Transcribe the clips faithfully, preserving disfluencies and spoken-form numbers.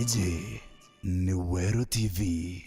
Ji ni Weru T V.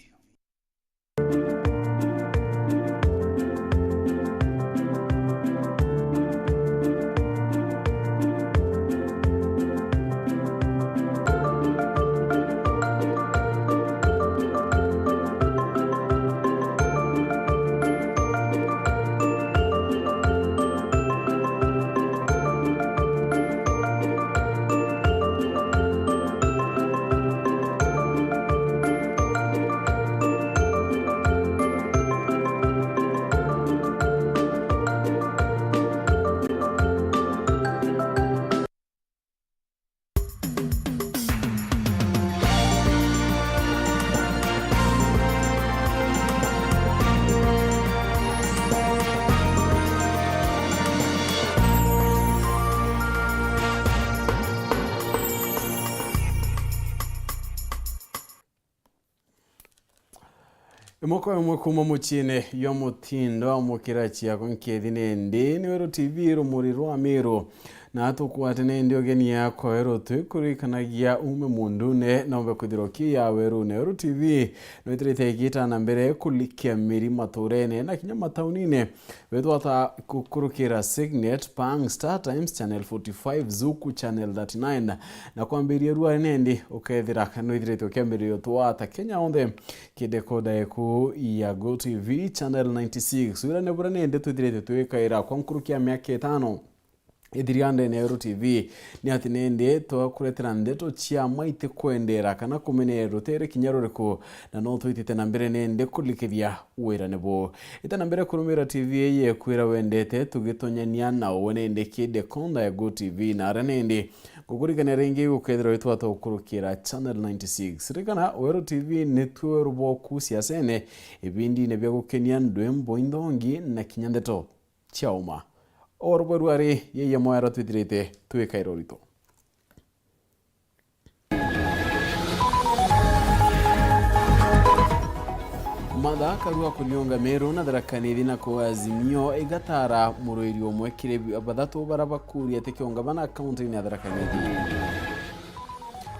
Imwe kwa imwe kuuma muciine jwa mutindo wa mukira ciakwa nkethi nindi ni Weru T V, rumuri rwa Miru. Na tukwate nindi ugeni yakwa Weru, twikurikanagia uume mundune na umbe kwithirwa ki ya werune. Weru T V no ithirite igiita na mbere kulikia miri maturene na kinya mataunine. Wethwa ta kukurukira Signet, Pang, Star Times, Channel forty-five, Zuku, Channel thirty-nine, na kwambiria ruari nindi ukethira kana nwithirite ukiambiriria utwata Kenya onthe ki dekoda eku ya Go T V, Channel ninety-six. Wira ni buria nindi twithirite twikaira kwa nkuruki ya miaka itano ithiria ndene ya Weru T V, ni ati nindi twakuretera ndeto cia ma itikwendera kana kumeneera rutere kinya ruriku, na no twitite na mbere nindi kurikithia wira ni buu. Ita na mbere kurumira T V ii yeku iria wendete, tugitonyania na uwe nindi ki dekonda ya Go T V, na aria nindi ngukurikania ringi gukethirwa witwata gukurukira Channel ninety-six. Ririkana, Weru T V nitwe ruboku siasene, ibindine bia gukenia, ndwimbo, inthongi na kinya ndeto cia uma. Orubwe ruari yeye mwera twithirite twikaira urito. Martha Karua kuriunga Meru na Tharaka Nithi na kuuga Azimio igatara muruiri umwe kiri bathatu bara bakuria tiki ungavana kaunti-ini ya Tharaka Nithi.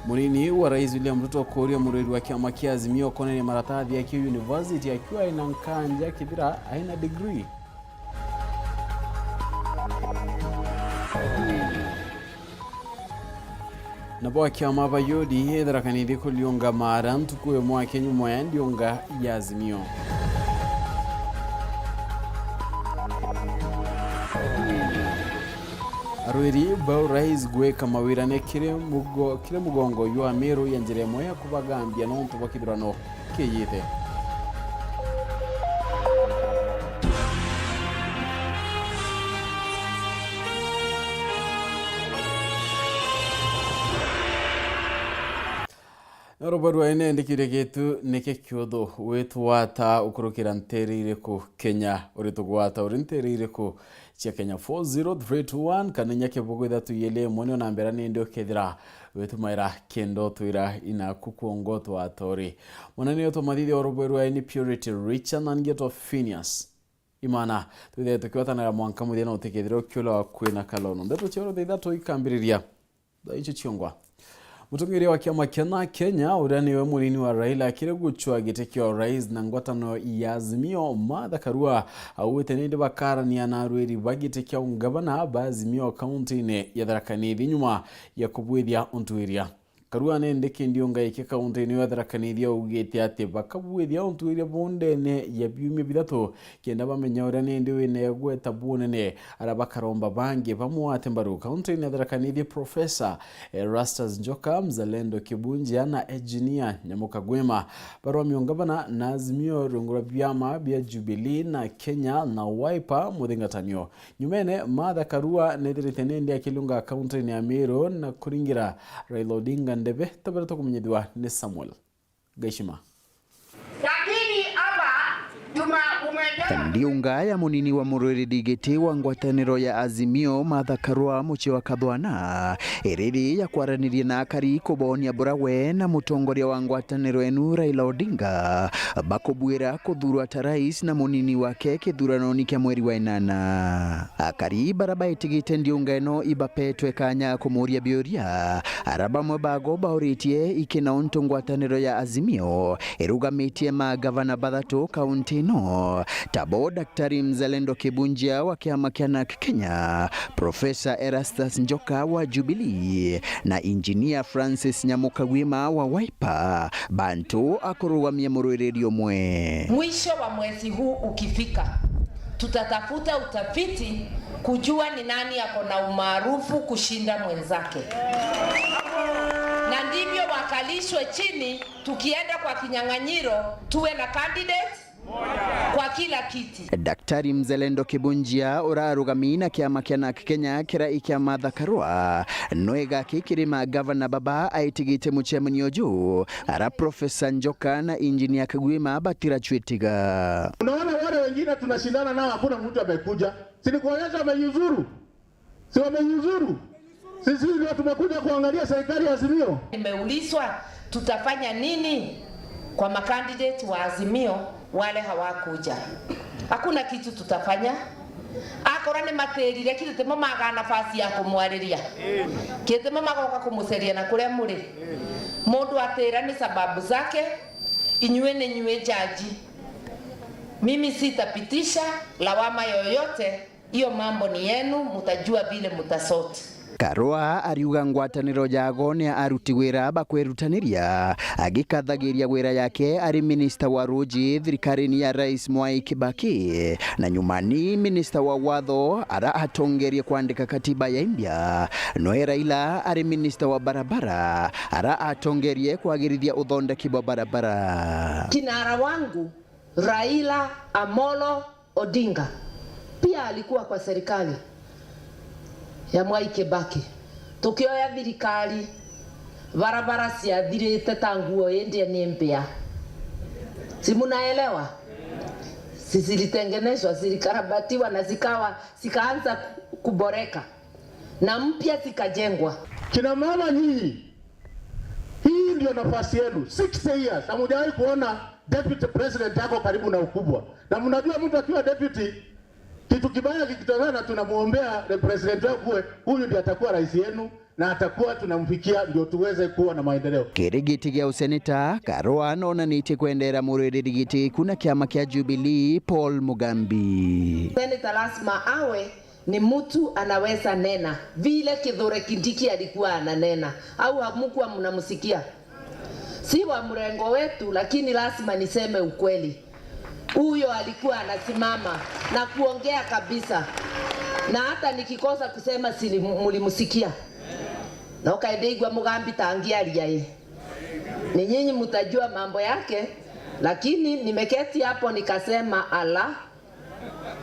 Munini wa Rais William Ruto kuuria muruiri wa kiama kia Azimio konania maratathi ya ki university akiwa aina nkanja kithira aina degree. Nabo akiama ba U D A Tharaka Nithi kuriunga Mara ntuku imwe aki nyuma ya ndiunga ya Azimio. Arwiri ba urais gwika mawirane kiri mugo-, kiri mugongo jwa Meru ya njira imwe ya kubagambia nontu bwa kithurano kiyite. Rubwa rwa ene ndikiuria gitu, niki kiuthu witwata ukurukira ntere iriku Kenya? Uritugwata uri ntere iriku cia Kenya? Four zero three two one kana inya kibugu ithatu iili imwe nio namba iria nindi ukethira witumaira kendo twira inaku kwongo twatori. Munene wetu mathithia wa rubwe rwa eni Purity Richard na ngetwa Phineas Imana. Twithire tukigwatanira mwanka muthia na utikethire ukiula kwina kalono. Ndeto cia oro thaa ithatu ikambiriria. Thaa icio ciongwa. Mutongeria wa kiama kia na Kenya, uria niwe munini wa Raila, akiri gucwa giti kia urais na ngwatano ya Azimio, Martha Karua, augite nindi bakarania na arwiri ba giti kia ungavana ba Azimio kaunti-ini ya Tharaka Nithi nyuma ya kubwithia untuiria. Karua nindi kindi ungaiki kaunti-ini ya Tharaka Nithi augite ati bakabwithia untuiria buu ndene ya biumia bithatu kenda bamenya uria nindi wina igweta bunene, ara bakaromba bangi bamwate mbaru. Kaunti-ini ya Tharaka Nithi, Professor Erastus Njoka, Mzalendo Kibunjia na Engineer Nyamuka Gwima barwamia ungavana na Azimio rungu rwa biama bia Jubilee na Kenya na Wiper muthingatanio. Nyumene, Martha Karua nethirite nindi akilunga kaunti-ini ya Meru na kuringira Raila Odinga ndebe, ta baria tukumenyithua ni Samuel Gaishima. Lakini hapa tuma-, ume- Ndiunga ya munini wa murwiriri giti wa ngwataniro ya Azimio, Martha Karua, mucii wa Kathwana, iriri ya kwaraniria na akari kubonia bura we na mutongoria wa ngwataniro enu, Raila Odinga, bakubwira kuthurwa ta rais na munini wake kithuranoni kia mweri wa inana. Akari bara baitigite ndiunga ino ibapetwe kanya kumuria biuria, ara bamwe bago bauritie ikina untu ngwataniro ya Azimio irugamitie magavana bathatu kaunti ino, tabo Daktari Mzalendo Kibunjia wa kiama kia nak Kenya, Profesa Erastus Njoka wa Jubilee na Injinia Francis Nyamukagwima wa Wiper, bantu a kurugamia murwiriri umwe. Mwisho wa mwezi huu ukifika, tutatafuta utafiti kujua ni nani ako na umaarufu kushinda mwenzake, na ndivyo wakalishwe chini, tukienda kwa kinyang'anyiro tuwe na candidate kwa kila kiti. Daktari Mzalendo Kibunjia urarugami na kiama kia nak Kenya kiria ikia Martha Karua, nwega kikirima gavana baba aitigite mucemanio ju, ara Profesa Njoka na Injinia Kagwima batiracwitiga. Unaona wale wengine tunashindana nao, hakuna mtu amekuja. Si ni kuonyesha wamejiuzuru? Si wamejiuzuru? Sisi ndio tumekuja kuangalia serikali ya Azimio. Nimeulizwa tutafanya nini kwa makandidate wa Azimio wale hawakuja. Hakuna kitu tutafanya. Akora ni matirire, kitimo maga nafasi ya kumwariria. Kitimo magoka kumuceria na kuria muri. Mundu atira ni sababu zake, inyue ni nyue jaji. Mimi sitapitisha lawama yoyote. Hiyo mambo ni yenu, mutajua vile mutasort. Karua ariuga ngwataniro yago ni aruti wira ba kwirutaniria, agikathagiria wira yake ari minista wa ruji thirikarine ya Rais Mwai Kibaki, na nyumani minista wa watho ara atongerie kwandika katiba ya India, noe Raila ari minista wa barabara ara atongerie kwagirithia uthondeki bwa barabara. Kinara wangu Raila Amolo Odinga pia alikuwa kwa serikali ya Mwai Kibaki. Tukioya thirikari, barabara ciathirite ta nguo indi ni mbia. Si mnaelewa? Si zilitengenezwa, zilikarabatiwa na zikawa, zikaanza kuboreka na mpya zikajengwa. Kina mama nyinyi, hii ndio nafasi yenu. Sixty years, hamujawahi kuona deputy president yako karibu na ukubwa. Na mnajua mtu akiwa deputy, kitu kibaya kikitokea na tunamuombea the president akuwe, huyu ndiye atakuwa rais yenu na atakuwa tunamfikia ndio tuweze kuwa na maendeleo. Kiri giti gia useneta, Karua nonanitie kwendera murwiriri giti kuna kiama kia Jubilee, Paul Mugambi. Senator lazima awe ni mtu anaweza nena vile Kithure Kindiki alikuwa ananena, au hamkuwa mnamsikia? Si wa mrengo wetu, lakini lazima niseme ukweli. Huyo alikuwa anasimama na kuongea kabisa, na hata nikikosa kusema, si mlimsikia? Na ukaendeigua Mugambi tangiaria i. Ni nyinyi mtajua mambo yake, lakini nimeketi hapo nikasema, ala,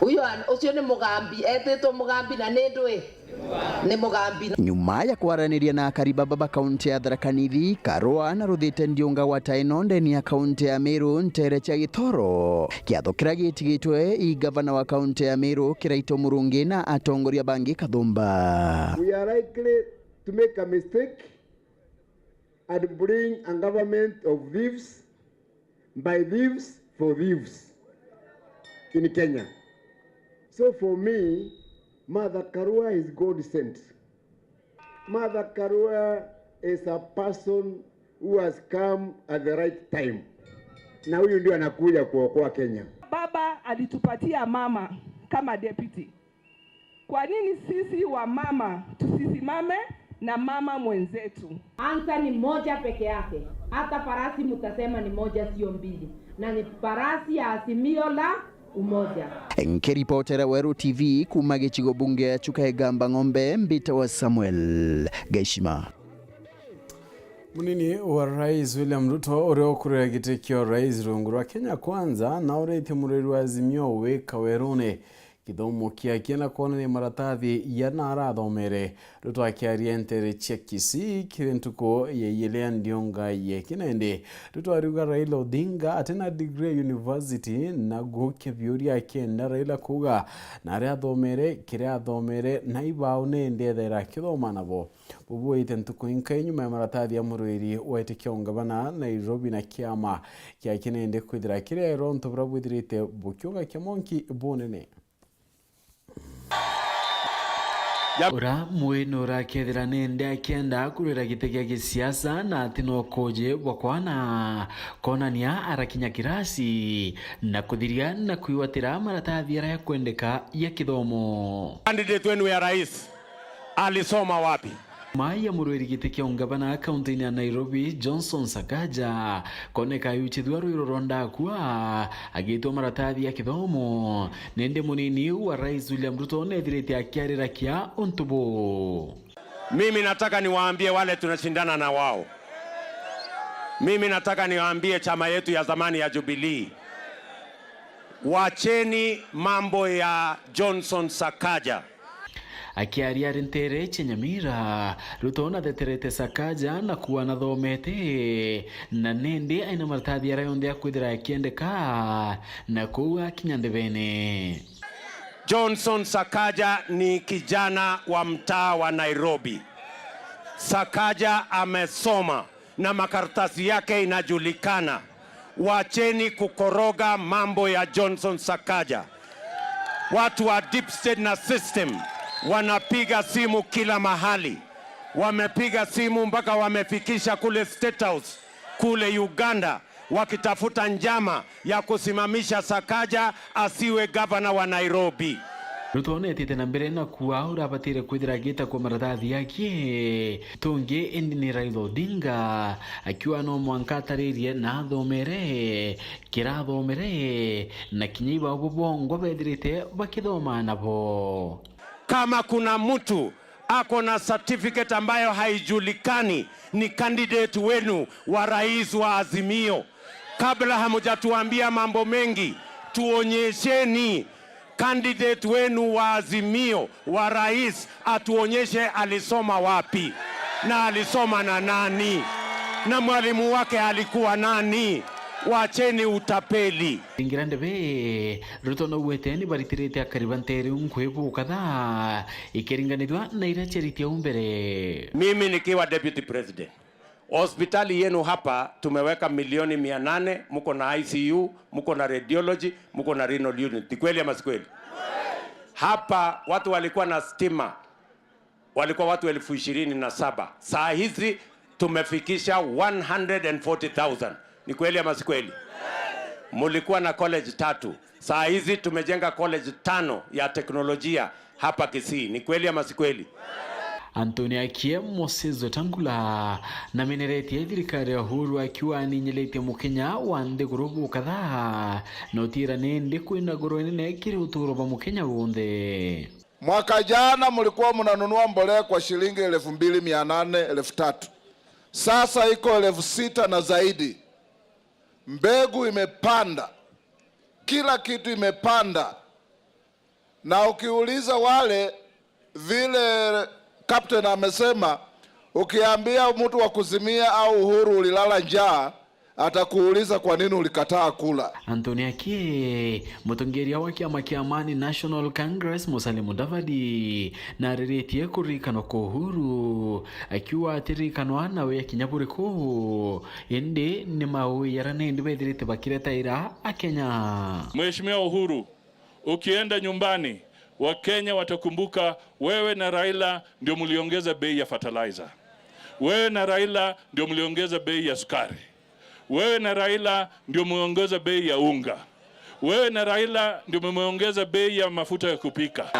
Uyo an-, ucio ni Mugambi, etitwo Mugambi na ni ndui. Ni Mugambi. Nyuma ya kwaraniria na akari baba ba kaunti ya Tharaka Nithi, Karua naruthite ndiunga gwata ino ndeni ya kaunti ya Meru ntere cia Gitoro. Kiatho kiria gitigitwe i gavana wa kaunti ya Meru Kiraitu Murungi na atongoria bangi kathumba. We are likely to make a mistake and bring a government of thieves, by thieves, for thieves in Kenya. So for me, Martha Karua is God sent. Martha Karua is a person who has come at the right time. Na huyu ndio anakuja kuokoa Kenya. Baba alitupatia mama kama deputy. Kwa nini sisi wa mama tusisimame na mama mwenzetu? Answer ni moja peke yake. Hata farasi mtasema ni moja, sio mbili. Na ni farasi ya Azimio la Umoja. Nkiripotera Weru T V kuma gicigo bunge ya Chuka Igamba Ng'ombe, mbitawa Samuel Gaishima. Munini wa Rais William Ruto, uria ukurira giti kia rais rungu rwa Kenya Kwanza, nauritie muriri wa Azimio wika werune. Githomo kiakie na kwonania maratathi ya na arathomere. Ruto akiaria ntere cia Kisii kiri ntuku ya ijiria ndiunga ya Kinende. Ruto ariuga Raila Odinga ati na degree ya university, na gukia biuria akienda Raila kuuga na aria athomere, kiria athomere na ibao nindi ethaira akithoma nabo. Bubuite ntuku inkai nyuma ya maratathi ya murwiri wa itikia ungavana Nairobi na kiama kia Kinende kwithira kiri airo untu buria bwithirite bukiuga kia mwanki bunene. Ura mwini urakethira nindi akienda kurwira giti gia gisiasa na ati no kuji bwa kwana konania arakinya kirasi na kuthiria na kwigwatira maratathi aria kwendeka ya kithomo. Candidate wenu ya rais alisoma wapi? Mai ya murwiri giti kia ungavana kaunti-ini ya Nairobi, Johnson Sakaja, koneka ayuchithua rwiro rwa ndakua, agitwa maratathi ya kithomo, nindi munini wa Rais William Ruto nethirite akiarira kia untu buu. Mimi nataka niwaambie wale tunashindana na wao. Mimi nataka niwaambie chama yetu ya zamani ya Jubilee. Wacheni mambo ya Johnson Sakaja. Akiaria ari ntere cia Nyamira, Ruto natheterete Sakaja na kuuga nathomete, na nindi aina maratathi aria yonthe akwithira akiendeka, na kuu akinya ndebene. Johnson Sakaja ni kijana wa mtaa wa Nairobi. Sakaja amesoma na makaratasi yake inajulikana. Wacheni kukoroga mambo ya Johnson Sakaja. Watu wa deep state na system wanapiga simu kila mahali. Wamepiga simu mpaka wamefikisha kule State House, kule Uganda, wakitafuta njama ya kusimamisha Sakaja asiwe gavana wa Nairobi. Ruto netite na mbere na kuuga urabatire kwithira agita kwa maratathi yake tungi, indi ni Raila Odinga akiuga no mwanka ataririe na athomere kirathomere na kinya ibao bo bongwa bethirite bakithoma nabo. Kama kuna mtu ako na certificate ambayo haijulikani, ni candidate wenu wa rais wa Azimio. Kabla hamujatuambia mambo mengi, tuonyesheni candidate wenu wa Azimio wa rais, atuonyeshe alisoma wapi na alisoma na nani na mwalimu wake alikuwa nani. Wacheni utapeli. Ringira ndebe, Ruto naugwete ni baritirite akari ba ntere nkwi bukatha ikiringanithua na iria ciaritie au mbere. Mimi nikiwa deputy president, hospitali yenu hapa tumeweka milioni mia nane, mko na I C U, mko na radiology, mko na renal unit. Ni kweli ama si kweli? Hapa watu walikuwa na stima, walikuwa watu elfu ishirini na saba. Saa hizi tumefikisha one hundred and forty thousand. Ni kweli ama si kweli? Mulikuwa na college tatu. Saa hizi tumejenga college tano ya teknolojia hapa Kisii. Ni kweli ama si kweli? Anthony Akie, Moses Wetangula, nameneretie thirikari ya Uhuru akiuga ninyeletie Mukenya wa nthiguru bukatha, na utiira nindi kwina goro inene kiri uturo bwa Mukenya wonthe. Mwaka jana mlikuwa mnanunua mbolea kwa shilingi elfu mbili mia nane, elfu tatu. Sasa iko elfu sita na zaidi. Mbegu imepanda. Kila kitu imepanda. Na ukiuliza wale, vile captain amesema, ukiambia mtu wa Kuzimia au Uhuru ulilala njaa, atakuuliza kwa nini ulikataa kula. Anthony Akie, mutongeria wa kiama kia Amani National Congress, Musalia Mudavadi, nariritie kuririkanwa kwa Uhuru, akiuga atirikanwa nawe akinya buriku, indi ni maui jaria nindi bethirite bakiretaira Akenya. Mheshimiwa Uhuru, ukienda nyumbani, Wakenya watakumbuka wewe na Raila ndio mliongeza bei ya fertilizer. Wewe na Raila ndio mliongeza bei ya sukari. Wewe na Raila ndio mmeongeza bei ya unga. Wewe na Raila ndio mmeongeza bei ya mafuta ya kupika.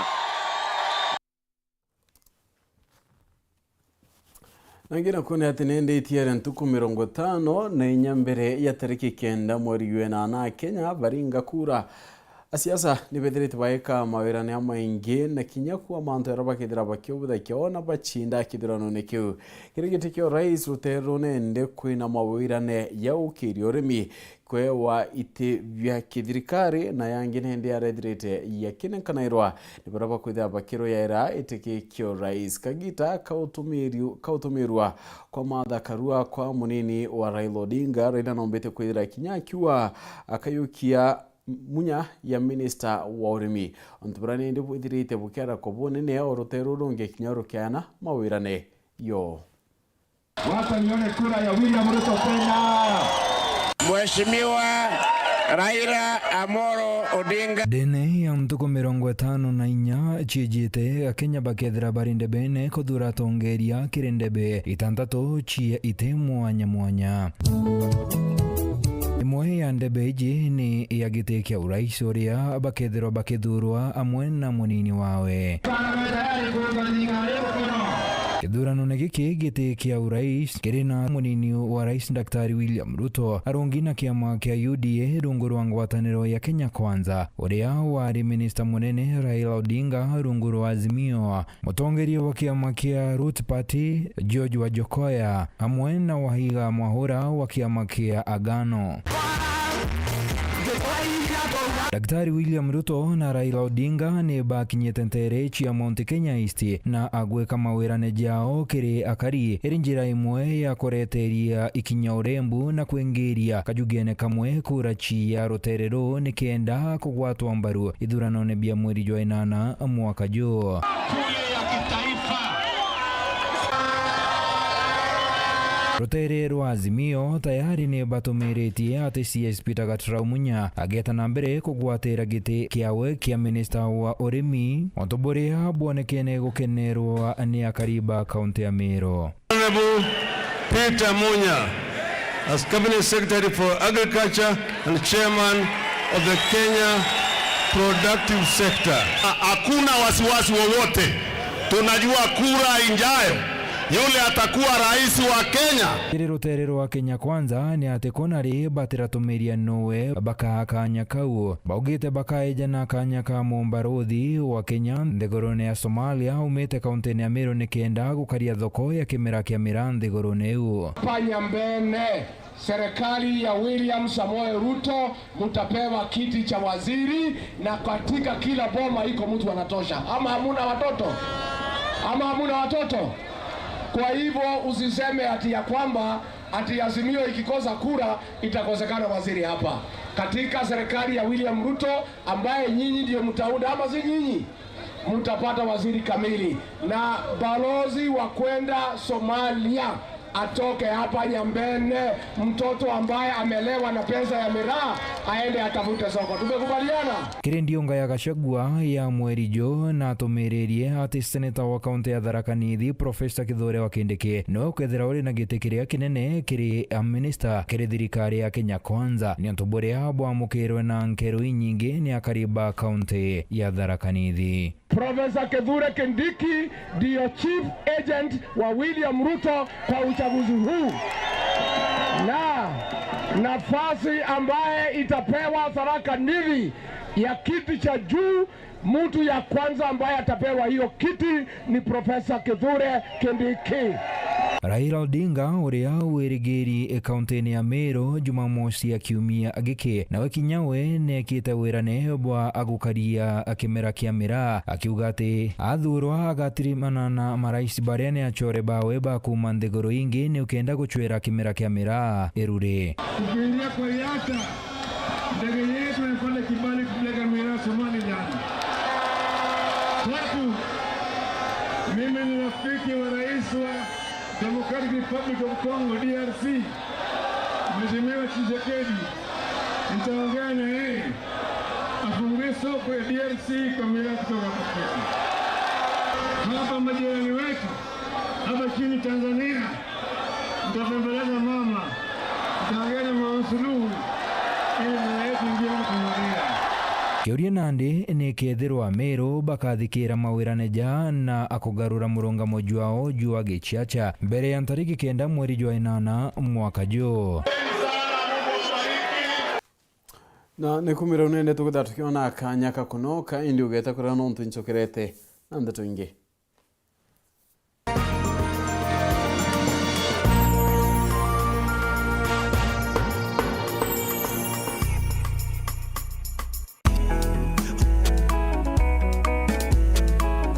Na ngira kuona ati nindi itiere ntuku mirongo itano na inya mbere ya tariki kenda mweri wa inana, Akenya baringa kura Asiasa ni bethirite baika mawirane jamaingi na kinya kuua mantu jaria bakethira bakiubithakia ona bacinda kithuranone kiu. Kiri giti kia urais ruteere ruu nende kwina mawirane ja ukiria urimi, kwewa iti bia kithirikari, na yangi nende yarethirite yakinenkanairwa ni baria bakwithira bakiruyaira iti ki kia urais. Kagita ka utumiru-, ka utumirwa kwa Martha Karua kwa munini wa Raila Odinga, Raila nombite kwithira kinya akiuga akayukia munya ya minista wa urimi. Untu buria nindi bwithirite bukiara kwa bunene o ruteere ruu rungi kinya rukiana mawirane yo. Wacha nione kura ya William Ruto tena. Mheshimiwa Raila Amolo Odinga. Ndene ya ntuku mirongo itano na inya ciijite, Akenya bakethira bari ndebene kuthura atongeria kiri ndebe itantatu cia iti mwanya mwanya. Imwe ya ndebe iji ni ya giti kia urais, uria bakethirwa bakithurwa amwe na munini wawe. Kithuranone giki, giti kia urais kiri na munini wa rais Daktari William Ruto arungi na kiama kia U D A rungu rwa ngwataniro ya Kenya Kwanza, uria wari minista munene Raila Odinga rungu rwa Azimio, mutongeria wa kiama kia Roots Party George Wajakoya, amwe na Wahiga Mwaura wa kiama kia Agano. Daktari William Ruto na Raila Odinga ni bakinyite nteere cia Mount Kenya East na agwika mawirane jao kiri akari, iri njira imwe ya kureteria ikinya urembu na kwingiria kajugene kamwe kura cia ruteere ruu nikenda kugwatwa mbaru ithuranone bia mweri jwa inana mwaka juu. Ruteere rwa Azimio tayari ni batumiritie ati C S Peter Gatrau Munya ageta na mbere kugwatira giti kiawe kia minista wa urimi, untu buria bwonekene gukenerwa ni akari ba kaunti ya Meru. Honorable Peter Munya as Cabinet Secretary for Agriculture and Chairman of the Kenya Productive Sector. Ha-, hakuna wasiwasi wowote. Tunajua kura ijayo, yule atakuwa rais wa Kenya. Kiri ruteere rwa Kenya Kwanza ni ati kuna ri batiratumiria nuwe bakaa kanya kau. Baugite bakaeja na kanya ka mumbaruthi wa Kenya nthigurune ya Somalia umite kauntine ya Meru nikenda gukaria thoko ya kimera kia miraa nthigurune iu. Fanya mbene. Serikali ya William Samoei Ruto, mtapewa kiti cha waziri, na katika kila boma iko mtu anatosha. Ama hamuna watoto? Ama hamuna watoto? Kwa hivyo usiseme ati ya kwamba ati Azimio ikikosa kura itakosekana waziri hapa. Katika serikali ya William Ruto, ambaye nyinyi ndio mtaunda, ama si nyinyi? Mtapata waziri kamili. Na balozi wa kwenda Somalia atoke hapa Nyambene, mtoto ambaye amelewa na pesa ya miraa aende atafute soko. Tumekubaliana? Kiri ndiunga ya Gachagua ya mweri juu, natumiririe ati seneta wa kaunti ya Tharaka Nithi, Professor Kithure wa Kindiki, niwe ukwithira uri na giti kiria kinene kiri a minista kiri thirikari ya Kenya Kwanza, niuntu buria bwamukirwe na nkero inyingi ni akari ba kaunti ya Tharaka Nithi. Professor Kithure Kindiki ndio chief agent wa William Ruto kwa uchaguzi huu. Na nafasi ambaye itapewa Tharaka Nithi ya kiti cha juu, mtu ya kwanza ambaye atapewa hiyo kiti ni Professor Kithure Kindiki. Raila Odinga, uria wirigiri kauntini ya Meru, Jumamosi ya kiumia giki, nawe kinya we nekite wirane bwa agukaria kimera kia miraa, akiuga ati athurwa agatirimana na marais baria ni achore bawe ba kuuma nthiguru ingi ni ukenda gucwera kimera kia miraa iruri. Kukimbia kwa Yatta. Ndege yetu ifanye kibali kupeleka miraa Somaliland. Tatu, mimi ni rafiki wa rais wa Democratic Republic of Congo, D R C, Mheshimiwa Tshisekedi. Nitaongea na yeye afungue soko ya D R C kwa miraa kutoka Afrika. Hapa majirani wetu, hapa chini Tanzania, nitatembeleza mama, nitaongea na Mama Suluhu, ili mama yetu ingie mtu mmoja. Kiuria nandi ni kethirwa Meru bakathikira mawirane ja na akugarura murungamo jwao jwa gichacha mbere ya ntariki kenda mweri jwa inana mwaka juu. Na ni kumira unene tukithira tukiona kanya ka kunoka, indi ugeta kuria nontu ncokerete na ndeto ingi.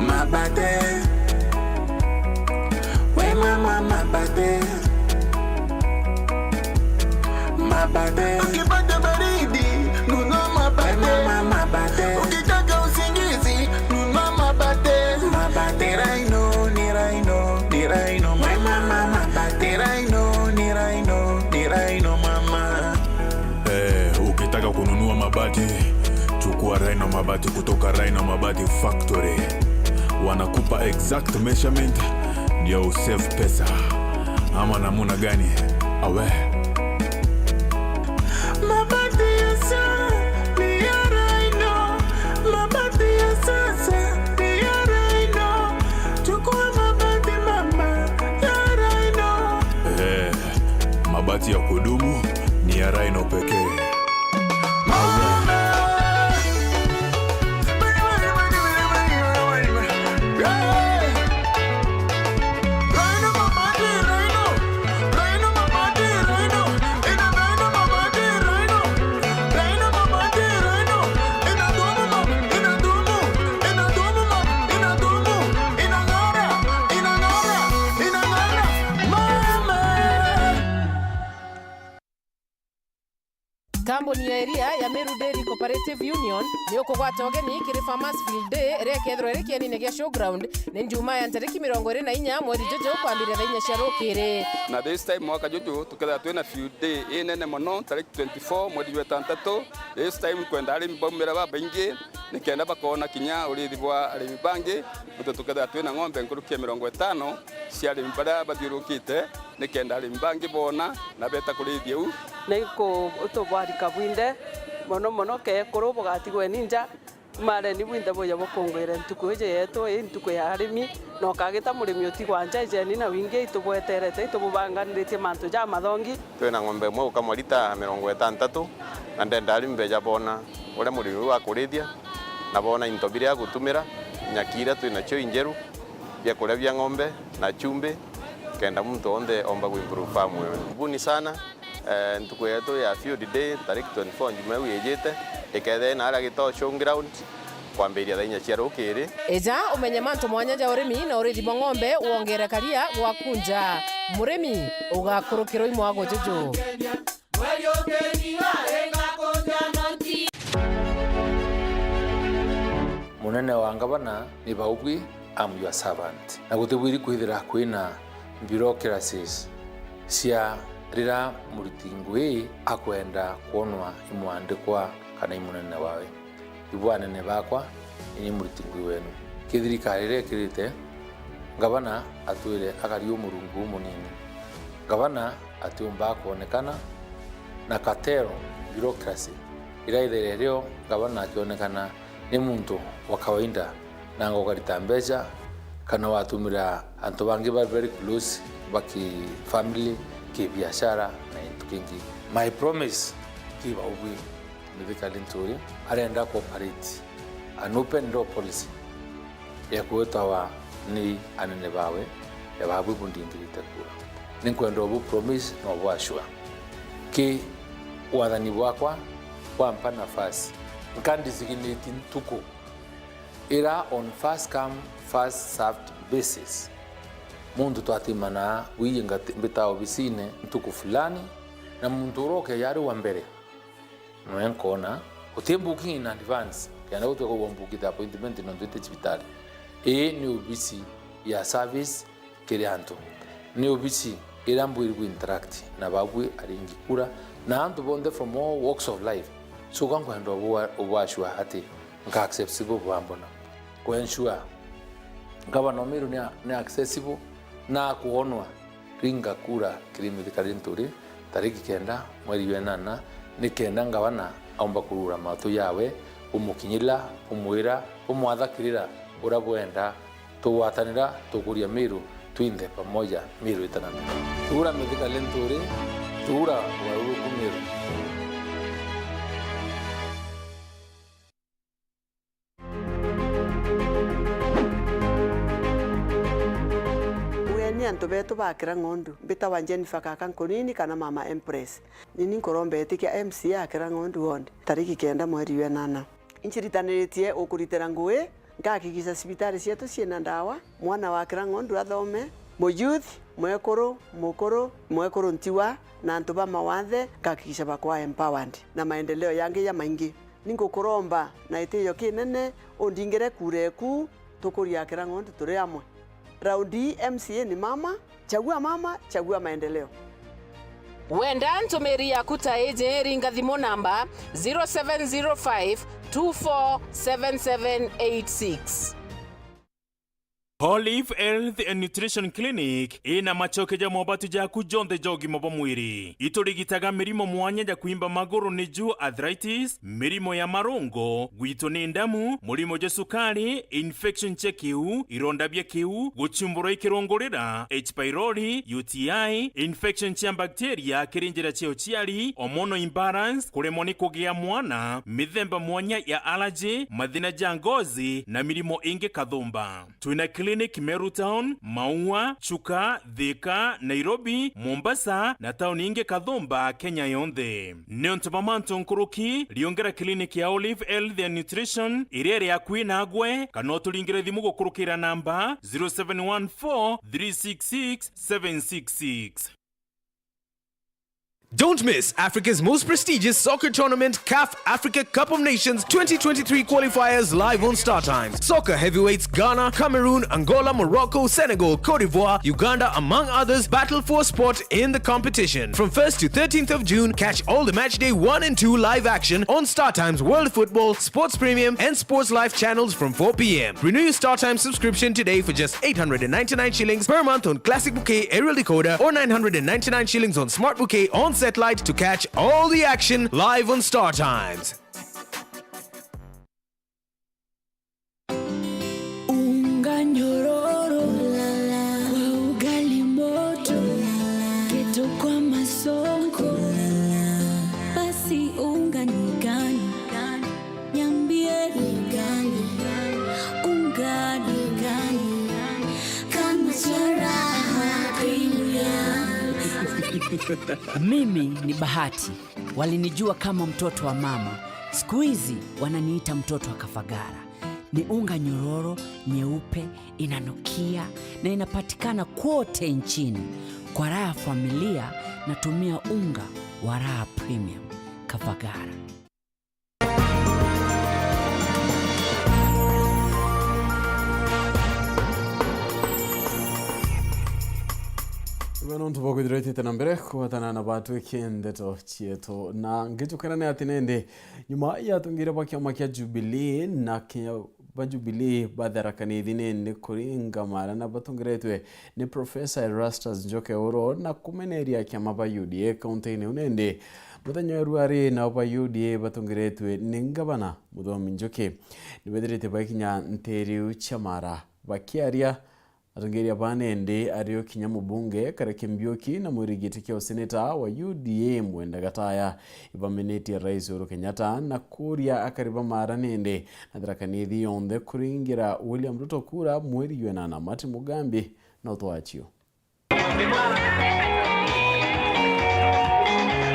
Mabate. We mama mabate. Mabate. Ukipata baridi, nunua mabate. We mama mabate. Ukitaka usingizi, nunua mabate. Mabate. Ni Rhino, ni Rhino, ni Rhino. We mama mabate. Ni Rhino, ni Rhino, ni Rhino mama. Eh, ukitaka kununua mabati, chukua Rhino Mabati kutoka Rhino Mabati Factory. Wanakupa exact measurement ndio usave pesa. Ama namuna gani? Awe. Mabati ya sa-, ni ya Rhino. Mabati ya sasa ni ya Rhino. Chukua mabati mama ya Rhino. Eh. Mabati ya kudumu ni ya Rhino pekee. Kambuni ya iria ya Meru Dairy Cooperative Union ni ukugwata ugeni kiri Farmers Field Day, iria ikethirwa iri kienine gia Showground, ni Njumaa ya ntariki mirongo iri na inya mweri juju kwambiria thaa inya cia rukiri. Na this time mwaka juju tukethirwa twina field day inene mono, tariki twenty-four mweri jwa itantatu. This time kwenda arimi baumira babaingi, nikenda bakoona kinya urithi bwa arimi bangi, nontu tukethirwa twina ng'ombe nkuruki ya mirongo itano cia arimi baria bathiurukite, nikenda arimi bangi boona na beeta kurithia u. Na iku-, utubwarika bwinthe, mono mono keekuru bugatigwe ni nja, mareni bwinthe buja bukungwire ntuku iji yeetu, ii ntuku ya arimi, na ukagita murimi utigwa nja. Ijeni na wingi, itubweterete, itububanganiritie mantu jamathongi. Twina ng'ombe imwe ukamwa lita mirongo itantatu, na ndenda arimi beja boona uria murimi uu akurithia, na boona into biria agutumira, nyaki iria twinacio injeru, biakuria bia ng'ombe na chumbi, kenda muntu onthe omba kuimprove farm ewe. Karibuni sana, eh, ntuku yetu ya field day, tariki twenty-four njuma iu ijite, ikethira ina aria Gitoo Showground, kwambiria thaa inya cia rukiri. Eja umenye mantu mwanya ja urimi na urithi bwa ng'ombe, wongere karia gwaku nja. Murimi, ugakurukirwa i mwago juju. Munene wa ngavana ni baubwi, I'm your servant. Na gutibwiri kwithira kwina bureaucracies cia rira muriti ngui akwenda kwonwa i mwandikwa kana i munene wawe. Ibu anene bakwa, ini muriti ngui wenu. Ki thirikari iria ikirite, ngavana atwire akari umurungu umunini. Ngavana atiumbaga kwonekana, na cartel, bureaucracy, iria ithaire rio ngavana akionekana ni muntu wa kawaida, nanga ukarita mbeca, kana watumira antu bangi ba very close, ba ki family, ki biashara, na into kingi. My promise ki baubwi, Mithika Linturi arenda ku operate an open door policy ya kwitawa ni anene bawe, ya babu bundingirite kura. Ninkwenda ubu promise na ubu assure. Ki wathani bwakwa bwampa nafasi, nka designate ntuku ira on first come, first served basis. Muntu twatimana bwiji ngati-, mbita obisine ntuku fulani, na muntu uria ukeja ari wa mbere, noe nkoona, uti booking in advance, kenda gutwika ugwa mbuki ta appointment nontu iti cibitari. Ii ni obisi ya service kiri antu. Ni obisi iria mbwiri ku interact na babwi aringi kura, na antu bonthe from all walks of life. So, ka nkwenda ubu-, ubu assure ati nka accessible bwambona. Ku ensure Gavana wa Meru ni a-, ni accessible na akwonwa. Ringa kura kiri Mithika Linturi tariki kenda mweri jwa inana, ni kenda ngavana aumba kurugura matu jawe, umukinyira, umwira, umwatha kirira uria bwenda. Tugwatanira, tukuria Meru, twinthe pamoja, Meru itana mbeca. Tura Mithika Linturi, tura waruruku Meru. Antu betu ba Kirang'ondu, mbitawa Jennifer Kaka Nkunini kana Mama Empress. Nini nkuromba itikia M C A a Kirang'ondu Ward, tariki kenda mweri wa enana. Inciritaniritie ukuritira ngui, ngakikisha cibitari cietu ciina ndawa, mwana wa Kirang'ondu athome, muyouth, mwekuru, mukuru, mwekuru ntiwa, na antu ba mawathe, ngakikisha bakwa empowered, na maendeleo yangi ya maingi. Ningukuromba na itio kinene, undingire kura eku, tukuria Kirang'ondu turi amwe. Raundi ii M C A ni mama, chagua mama, chagua maendeleo. Wenda ntumiri yaku ta iji, ringa thimu namba zero seven zero five two four seven seven eight six. Olive Health and Nutrition Clinic ina machoke ja mobatu jaku jonthe ja ugima bwa mwiri. Iturigitaga mirimo mwanya ja kwimba maguru, niju arthritis, mirimo ya marungo, gwitwo ni ndamu, murimo jwa sukari, infection cia kiu, ironda bia kiu, guchumburwa i kirungurira, H pylori, U T I, infection cia bacteria kiri njira cia uciari, hormonal imbalance, kuremwa ni kugia mwana, mithemba mwanya ya allergy, mathina ja ngozi, na mirimo ingi kathumba. Twina clinic Meru Town, Maua, Chuka, Thika, Nairobi, Mombasa, na tauni ingi kathumba Kenya yonthe. Niuntu bwa mantu nkuruki, riungera clinic ya Olive Health and Nutrition iria iri akui nagwe, kana uturingire thimu gukurukira namba zero seven one four three six six seven six six. Don't miss Africa's most prestigious soccer tournament, CAF Africa Cup of Nations twenty twenty-three qualifiers, live on Star Times. Soccer heavyweights Ghana, Cameroon, Angola, Morocco, Senegal, Cote d'Ivoire, Uganda, among others, battle for a spot in the competition. From first to thirteenth of June, catch all the match day one and two live action on Star Times World Football, Sports Premium, and Sports Life channels from four p m. Renew your Star Times subscription today for just eight hundred and ninety-nine shillings per month on Classic Bouquet aerial decoder or nine hundred and ninety-nine shillings on Smart Bouquet on satellite to catch all the action live on Star Times. Unga nyororo kwa ugali moto, kitu kwa masonko, basi unga ni gani? Niambie ni gani? Unga ni gani? Kama Sharaha Premium. Mimi ni Bahati. Walinijua kama mtoto wa mama. Siku hizi wananiita mtoto wa Kafagara. Ni unga nyororo, nyeupe, inanukia na inapatikana kwote nchini. Kwa raha ya familia, natumia unga wa Raha Premium. Kafagara. Iwe nontu bwa kwithirwa itite na mbere kugwatana na batwiki ndeto cietu, na ngitukana ni ati nindi nyuma ya atongeria ba kiama kia Jubilee na kia ba Jubilee ba Tharaka Nithi nindi kuringa mara na batongeretwe ni Professor Erastus Njoke Oro na kumeneria kiama ba U D A kaunti-ini iu nindi muthenya wa ruari nao ba U D A batongeretwe ni ngavana Muthomi Njuki nibethirite bakinya nteere iu cia mara. Bakiaria, atongeria ba nindi ario kinya mubunge Kareke Mbiuki na mwirigiti kia useneta wa U D A Mwenda Gataya ibamenetie Rais Uhuru Kenyatta na kuria akari ba mara nindi na Tharaka Nithi yonthe kuringira William Ruto kura mweri jwa enana. Martin Mugambi na utwachio.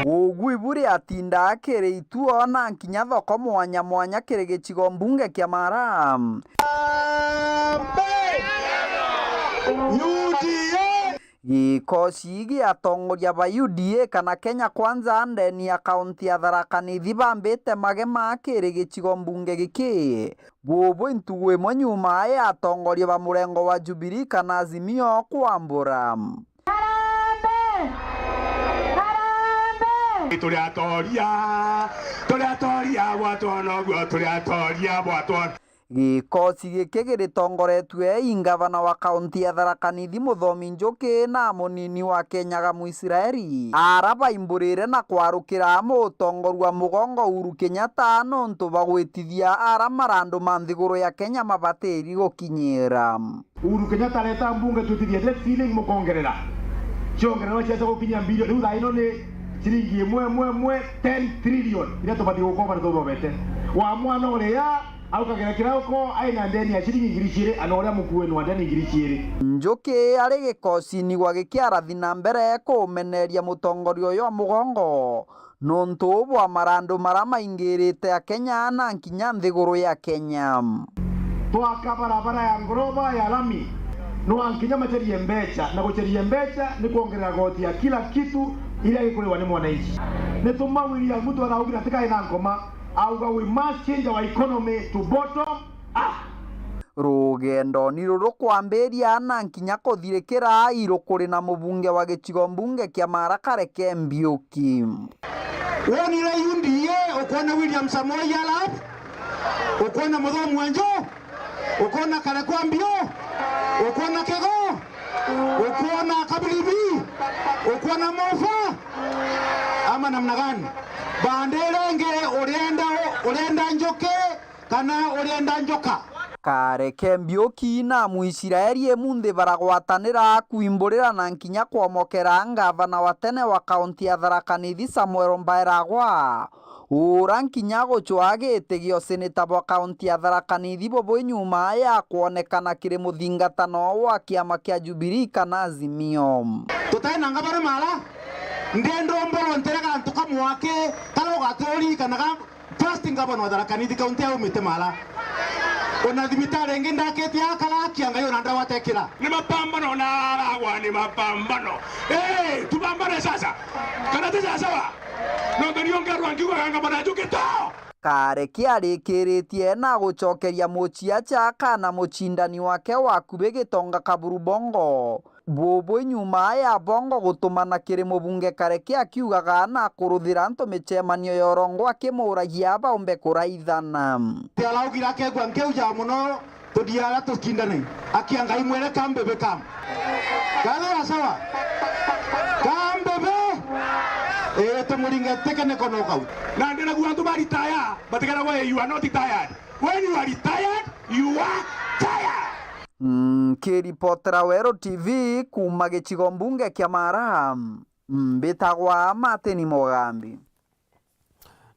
Ugu ibu riatinda akiri ituo na nkinya thoko mwanya mwanya kiri gicigo mbunge kia Mara. Gikoci gia atongoria ba U D A kana Kenya Kwanza ndeni ya kaunti ya Tharaka Nithi bambite magema kiri gicigo mbunge giki. Bubu ntugu imwe nyuma ya atongoria ba murengo wa Jubilee kana Azimio kwambura. Harambee! Harambee! Turi atoria, turi atoria bwa twona uguo, turi atoria bwa twona. Gikoci giki giritongoretue i ngavana wa kaunti ya Tharaka Nithi Muthomi Njuki na munini wake Nyaga Muisraeli, ara baimburire na kwarukira mutongoria wa mugongo Uhuru Kenyatta nontu bagwitithia ara marandu ma nthiguru ya Kenya mabatiri gukinyira. Uhuru Kenyatta areta mbunge twitithie debt ceiling mukongerera. Ciongererwa ciaca gukinyia mbilioni, riu thaa ino ni ciringi imwe, imwe, imwe, ten trillion iria tubati gukomba ni tubobete. Wa mwana uria Aukagera kirauko aina ndeni ya ciringi ngiri ciiri, ana uria mukuu wenu wa ndeni ngiri ciiri. Njuki ari gikosini gwa gikiarathi na mbere kuumeneria mutongoria uyu wa mugongo, nontu bwa marandu mara maingirite Akenya na nkinya nthiguru ya Kenya. Twaka barabara ya ngoroba ya lami, no nkinya macerie mbeca, na guceria mbeca ni kwongerera goti ya kila kitu iria gikuriwa ni mwananchi. Ni tuma William Ruto araugire atikai na nkoma, auga, "We must change our economy to bottom up." Rugendoni ruru kwambiria na nkinya kuthirikira iru kuri na mubunge wa gicigo mbunge kia Mara Kareke Mbiuki. Wonire U D A, ukwona William Samoei Arap, ukwona Muthomi wa Njo, ukwona Karekwa Mbio, ukwona Kigo, ukwona Kabiribi, ukwona Mofa, ama namna gani? Bande renge urenda, urenda Njuki, kana urenda njoka? Kareke Mbiuki na Muisiraeli imunthi baragwatanira kwimburira na nkinya kwomokera ngavana wa tene wa kaunti ya Tharaka Nithi, Samuel Mbairagwa, ura nkinya gucwaa giti gio seneta bwa kaunti ya Tharaka Nithi bubui nyuma ya kwonekana kiri muthingatano wa kiama kia Jubilee kana Azimio. Tutai na ngavana Mara, ndenda umborwe ntere gantu kamwe aki karia ugaturirikanaga. First governor wa Tharaka Nithi County aumite Mara. Ona thibitari ingi ndakite akara akia Ngai ona ndawa atekira. Ni mapambano na aragwa ni mapambano. Eh, tupambane sasa. Kana ti sawa sawa? Nontu niongerwa nkiugaga ngavana Njuki to. Kareke arikiritie na gucokeria muciaca kana mucindani wake wa kubi Gitonga Kaburu Bongo. Bubui nyuma ya Bongo gutumana kiri mubunge Kareke akiugaga na kuruthira antu micemanio ya urongo akimuragia baumbe kuraithana. Ti araugire akegua nkiu ja muno, tuthii aria tukindane. Akia Ngai mwere kambebe kam. Kathira sawa? Kambebe. Ee, tumuringe teke niko no kau. Na ndiragu antu ba retire, batigaragwa you are not tired. When you are retired, you are tired. Nkiripotera Weru T V kuuma gicigo mbunge kia Mara, mbitagwa Martin Mugambi.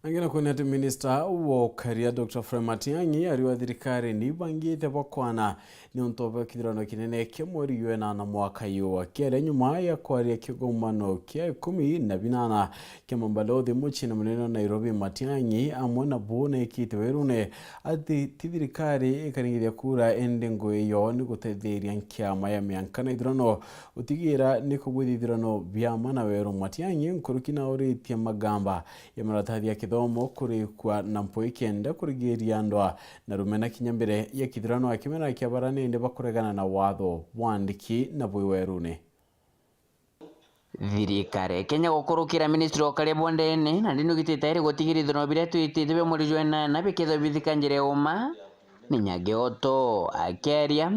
Angina kwona ati minista wa ukaria Doctor Fred Matiang'i ari wa thirikari ni bangite bwa kwana ni untu bwa kithurano kinene kia mweri wa inana mwaka uyu. Akiaria nyuma ya kwaria kigomano kia ikumi na binana kia mambalothi muciini munene wa Nairobi, Matiang'i amwe na bo naikite werune ati ti thirikari ikaringithia kura, indi ngui yo ni gutetheria nkiama ya mianka na ithurano gutigira ni kugwithia ithurano bia ma na weru. Matiang'i nkuruki na uritie magamba ya maratathi ya kithomo kurikwa na mpui kenda kurigiria ndwa na rumena kinya mbere ya kithurano, akimera kia bara nindi bakuregana na watho bwa andiki na bwi werune. Thirikari ya Kenya gukurukira ministry wa ukaria bwa ndene na ndini ugitite iri gutigira ithurano biria twitite bia mweri jwa inana bikethirwa bithika njira ya uma. Ni Nyagioto akiaria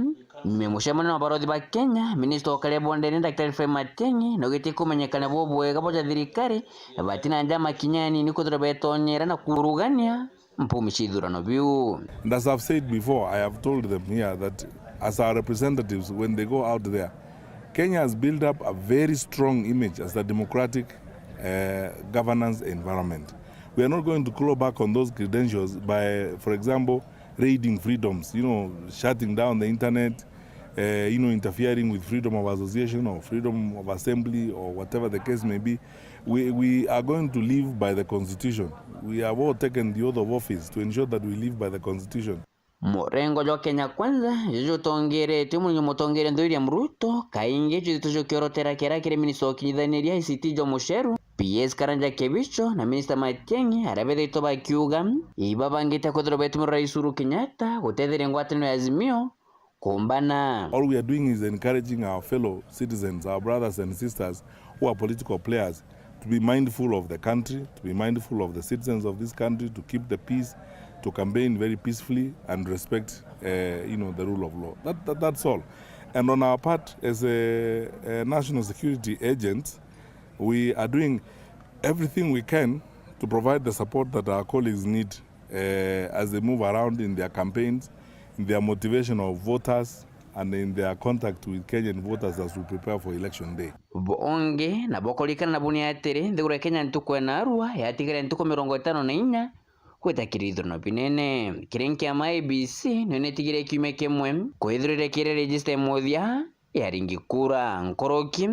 nyuma ya mucemanio na barothi ba Kenya, minista wa ukaria bwa ndene Daktari Fred Matiang'i naugitie kumenyekana bubwega bwa ja thirikari batina njama kinya nini kwithirwa betonyera na kurugania mpumi cia ithurano biu. And as I've said before, I have told them here that as our representatives, when they go out there, Kenya has built up a very strong image as a democratic, uh, governance environment. We are not going to claw back on those credentials by, for example, raiding freedoms, you know, shutting down the internet, uh, you know, interfering with freedom of association or freedom of assembly or whatever the case may be. We, we are going to live by the constitution. We have all taken the oath of office to ensure that we live by the constitution. Murengo jwa Kenya Kwanza juju jutongeretue murungi mutongeria nthu William Ruto, kaingi juthitwe jukiorotera kera kiri minista wa ukinyithaniria I C T Joe Mucheru, P S Karanja Kebicho na minista Matiang'i, aria bethaitwe bakiuga ibabangite kwithirwa betumira Rais Uhuru Kenyatta gutetheria ngwataniro ya Azimio kumbana. All we are doing is encouraging our fellow citizens, our brothers and sisters who are political players, to be mindful of the country, to be mindful of the citizens of this country, to keep the peace, to campaign very peacefully and respect, uh, you know, the rule of law. That, that, that's all. And on our part, as a, a national security agent, we are doing everything we can to provide the support that our colleagues need, uh, as they move around in their campaigns, in their motivation of voters, and in their contact with Kenyan voters as we prepare for election day. Bongi nabo kurikana na buni atiri, nthiguru ya Kenya ntuku ya narua yatigire ntuku mirongo itano na inya gwita kiri ithurano binene. Kiri nkiama A B C, nio nitigire kiumia kimwe kwithirwa irekire register ya muthia ya aringi kura nkuruki.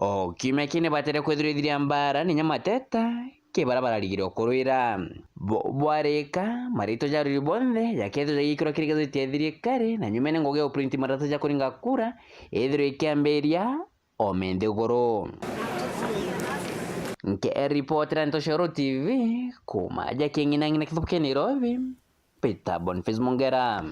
O kiumia kii nibatere kwithirwa ithiria mbaara ninya mateta ki bara bararigire kurwira. Bo-, bwarika, maritwa ja arwiri bonthe jakethirwa jagikirwa kiri gazeti ya thirikari, na nyumene ngugi ya uprint maratasi ja kuringa kura ithirwa ikiambiria o minthiguru. Nkiripotera Ntoshoro T V, kuuma aja King'inang'ina kithuku kia Nairobi, Peter Boniface Mongera.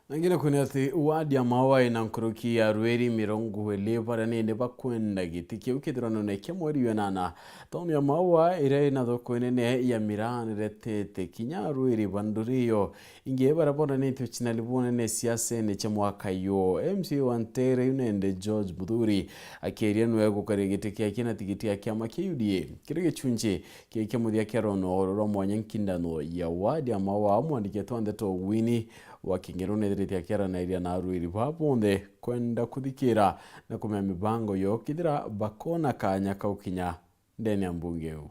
Na ngina kwina ati wadi ya Maua ina nkuruki ya arwiri mirongo iri baria nini bakwenda giti kiu kithuranone kia mweri wa inana. Tauni ya Maua iria ina thoko inene ya miraa niretete kinya arwiri ba nduri iyo ingi baria bonanitue cina libonene siasene cia mwaka yo. M C A wa ntere iu nende George Muthuri akiria niwe gukaria giti kiake na tigiti ya kiama kia U D A. Kiri gichunji kia kia muthia kia rono rwa mwanya nkindano ya wadi ya Maua, mwandiki wetu wa ndeto Winnie wa King'ero nethirite akiaranairia na arwiri baa bonthe kwenda kuthikira na kumenya mibango yo kethira bakona kanya kau kinya ndene ya mbunge iu.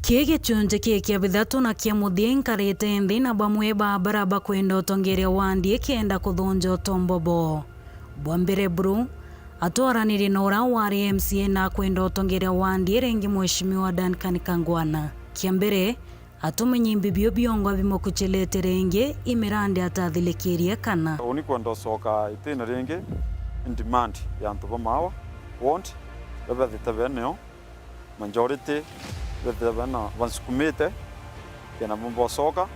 Kii gichunji kii kia bithatu na kia muthia inkarite nthi na bamwe ba bara bakwenda utongeria wandi ikienda kuthunja utombo bo. Bwa mbere buru, atwaranirie na uria wari M C A na akwenda utongeria wandi iringi Mheshimiwa Duncan Kangwana. Kia mbere, atumenye imbi bio biongwa bimukuchilite ringi imirandi atathilikirie kana. Uni kwenda ucoka itine ringi in demand ya antu ba Maua ward, bebethite beneo. Majority bethira bena bansukumite kenda bomba ucoka,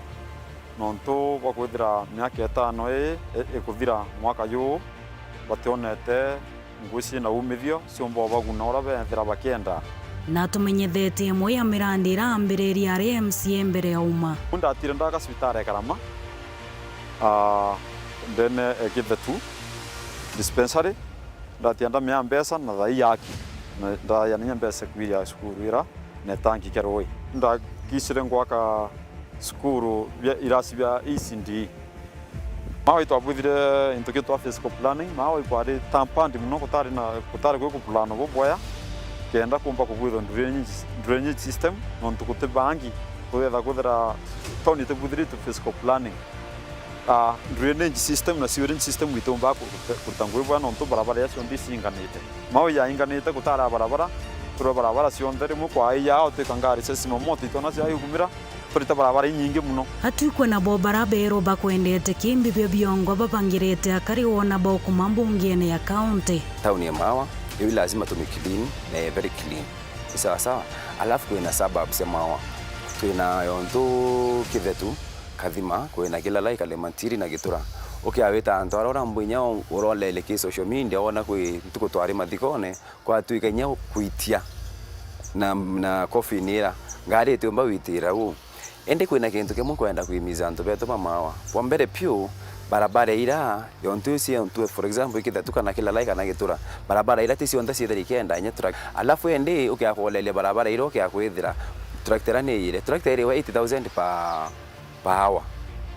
nontu bwa kwithira miaka itano ii i-, ikuthira mwaka juu bationete ngui ciina umithio ciumba ubaguna uria bethira bakienda. Na atumenyethetie imwe ya mirandi irambiriria ari M C A mbere ya uma. Ndatire ndaka cibitari ya Karama, ah, ndene ya Kithetu dispensary. Ndatia ndamea mbeca na thai yaki, na ndayania mbeca kwiria cukuru ira na itangi kia rui. Ndakicire ngwaka cukuru bia irasi bia E C D. Mawa itwabwithire into gitwa physical planning, mawa ikwari tampandi muno, kutari na, kutari kwi kupulano bubwea, kenda kumba kubwithwa drainage, drainage system, nontu guti bangi, kwetha kwithira town itibwithiritwe physical planning. Ah, drainage system na sewerage system itiumba ku-, kuruta ngugi bwega nontu barabara iria cionthe icinganite. Mau yainganite gutara barabara, turwe barabara cionthe rimwe kwa iya utwika ngari cia zimamoto itona cia igumira, turite barabara inyingi muno. Atwikwe nabo bara berwa bakwendete kimbi bio biongwa babangirite akari wona baukuma mbungene ya county. Town ya Mawa, iu lazima tumi clean na very clean. Ni sawa sawa. Alafu kwina suburbs ya Mawa. Twina yontu Kithetu, Kathima, kwina Kilalai, Kalemantiri na Gitura. Ukiawita antu aria urambu inya u-, urolele ki social media, wona kwi ntuku twari mathikone, kwatwika inya kwitia na, na coffin ira. Ngari itiumba gwitira u. Indi kwina kintu kimwe nkwenda kwimiza antu betu ba Mawa. Bwa mbere piu, barabara ira, yontu iu ciontu, for example, i Kithetu kana Kilalai kana Gitura, barabara ira ti cionthe ciithira ikenda inya tractor. Alafu indi ukiakoleria barabara ira ukiakwithira tractor ira ni iyire. Tractor iriwa eighty thousand per, per hour.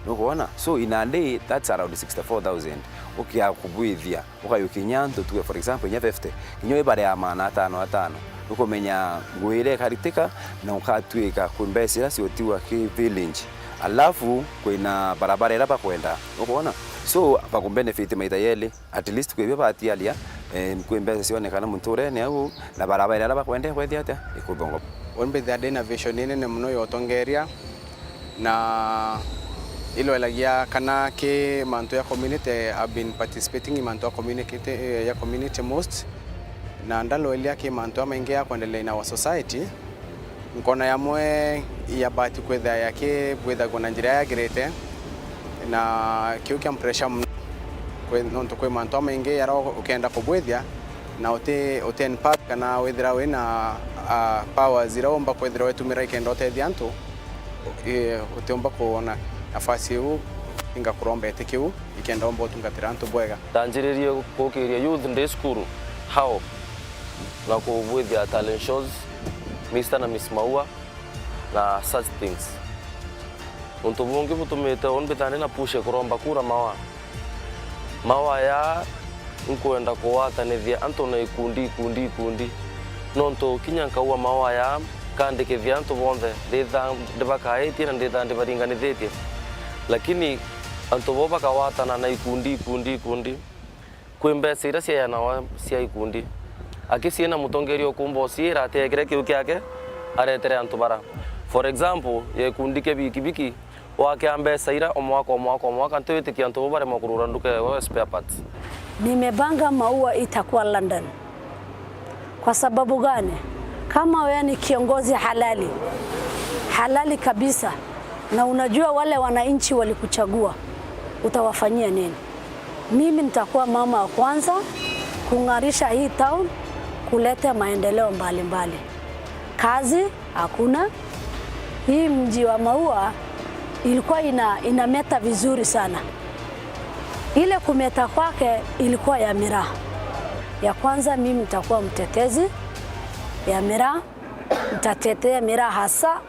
Nukwona? So in a day, that's around sixty-four thousand. Ukiakubwithia, ukayukia inya antu tuge, for example, inya fifty, kinya wi bare ya maana atano atano, ukumenya ngui iria ikaritika na ukatwika kwi mbeca iria ciotiwa ki village. Alafu kwina barabara iria bakwenda, ukwona? So bakubenefit maita yeli, at least kwi bio batiaria, eh, kwi mbeca cionekana munturene au, na barabara iria bakwenda ikwethia atia, ikuthonga. Uni mbithia ndina vision inene muno ya utongeria, na ilwelagia kana ki mantu ya community, I've been participating in mantu ya community, eh, ya community most, na ndalwelia ki mantu amaingi ya kwendelea in our society. Nkona yamwe ya bahati kwithia yaki bwithagwa na njira yagirite, na kiu kia pressure muno, kwi, nontu kwi mantu amaingi yara ukenda kubwithia, na uti, uti empowered kana withira wina, ah, powers iria umba kwithira witumira ikenda utethia antu, i-, utiumba kuona nafasi iu inga kuromba iti kiu ikenda umba utungatira antu bwega. Ndanjiririe gukiria youth ndi cukuru, how, na kubwithia talent shows, Mister na Miss Maua, na such things. Untu bungi butumite uni mbithane na push kuromba kura Maua. Maua ya nkwenda kugwatanithia antu na ikundi, ikundi, ikundi. Nontu kinya nkaua maua yaa, nkandikithia antu bonthe, ndithaa ndibakaitie na ndithaa ndibaringanithitie. Lakini antu bo bakagwatana na ikundi, ikundi, ikundi, kwi mbeca iria ciaeanagwa cia ikundi. Akiciina mutongeria ukumba uciira ati ekire kiu kiake aretere antu bara. For example, ya ikundi kia bikibiki, wakea mbeca ira o mwaka, o mwaka, o mwaka, ntiwitikia antu bo baremwa kurura nduka ewe spare parts. Nimepanga maua itakuwa London. Kwa sababu gani? Kama wewe ni kiongozi halali, halali kabisa, na unajua wale wananchi walikuchagua, utawafanyia nini? Mimi nitakuwa mama wa kwanza kung'arisha hii town, kuleta maendeleo mbalimbali. Kazi hakuna. Hii mji wa maua ilikuwa ina-, inameta vizuri sana. Ile kumeta kwake ilikuwa ya miraa. Ya kwanza, mimi nitakuwa mtetezi ya miraa, nitatetea miraa hasa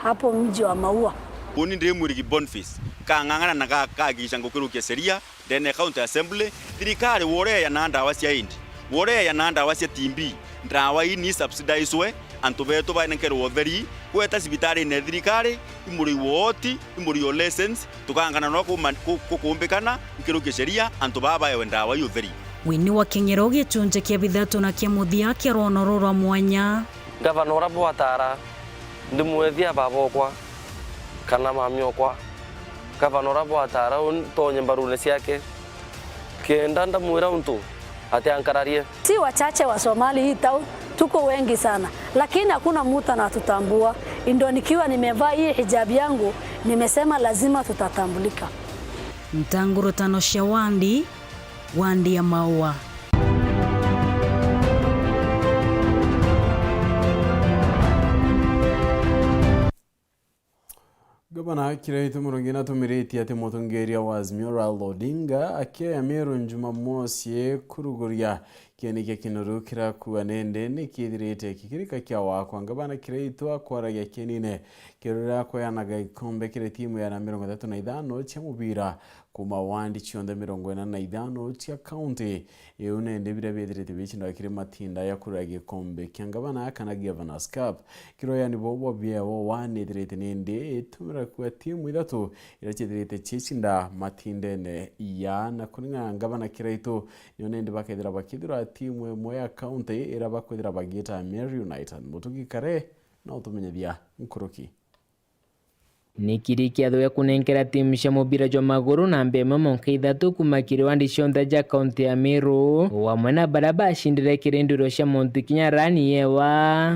hapo mji wa maua. Uni ndi Mwirigi Boniface, kang'ang'ana na ga-, kagica ngukirukia sheria ndene ya County Assembly, thirikari woreeja na ndawa cia indi, woreeja na ndawa cia T B, ndawa ii ni subsidizwe, antu betu banenkerwe utheri, gweta cibitarine ya thirikari, imuriwe oti, imuriwe license, tukangana no kuma-, ku-, kukumbikana, nkirukia sheria, antu baa baewe ndawa ii utheri. Wini wa king'ero gichunje kia bithatu na kia muthia kia rwono ruu rwa mwanya. Ngavana uria bwatara, ndimwethia baba okwa kana mami okwa. Ngavana uria bwatara u ntonye mbarune ciake, kenda ndamwira untu ati ankararie. Si wachache wa Somali hii town, tuko wengi sana, lakini hakuna mtu anatutambua. Ndio nikiwa nimevaa hii hijab yangu, nimesema lazima tutatambulika. Ntangurutano cia wandi, wandi ya Maua. Gavana Kiraitu Murungi natumiritie ati mutongeria wa Azimio Raila Odinga akioya Meru Jumamosi kuruguria kieni kia kinoru kirakua nende nikithirite kikirika kia wakwa. Gavana Kiraitu akwaragia kienine kiria kweanaga gikombe kiri timu ya na mirongo ithatu na ithano cia mubira kuma wandi cionthe mirongo ina na ithano cia kaunti iu, nende biria bithirite bicindaga kiri matinda ya kuria gikombe kia ngavana kana Governor's Cup. Kiroyani bobo biewa wanithirite nindi itumira kua timu ithatu iria ciithirite cicinda matindene ya na kuring'ana ngavana Kiraitu, nio nindi bakethira bakithura timu imwe ya kaunti iria bakwithira bagiita Meru United. Mutugi Kare na utumenyethia nkuruki. Ni kiri kiatho gia kunenkera timu cia mubira jwa maguru namba imwe monka ithatu kuma kiri wandi cionthe ja kaunti ya Meru, o amwe na baria bacindire kiri ndwiro cia Mount Kenya Run yewa.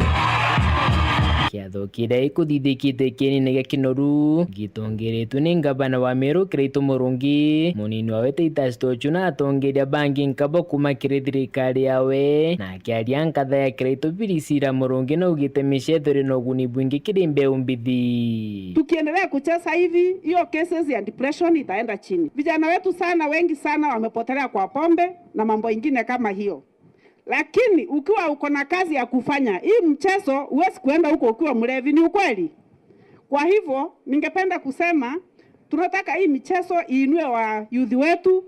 Kiatho kiria ikuthithikite kienine gia kinoru, gitongeretwe ni ngavana wa Meru Kiraitu Murungi, munini wawe Titus Tochuna na atongeria bangi nkabo kuma kiri thirikari yawe, na akiaria nkatha ya Kiraitu Priscilla Murungi naugite micetho iri na uguni bwingi kiri mbeu mbithi. Tukiendelea kucheza hivi, hiyo cases ya depression itaenda chini. Vijana wetu sana, wengi sana wamepotelea kwa pombe na mambo ingine kama hiyo. Lakini ukiwa uko na kazi ya kufanya, hii mchezo huwezi kuenda huko ukiwa mlevi, ni ukweli? Kwa hivyo, ningependa kusema, tunataka hii michezo iinue wa youth wetu,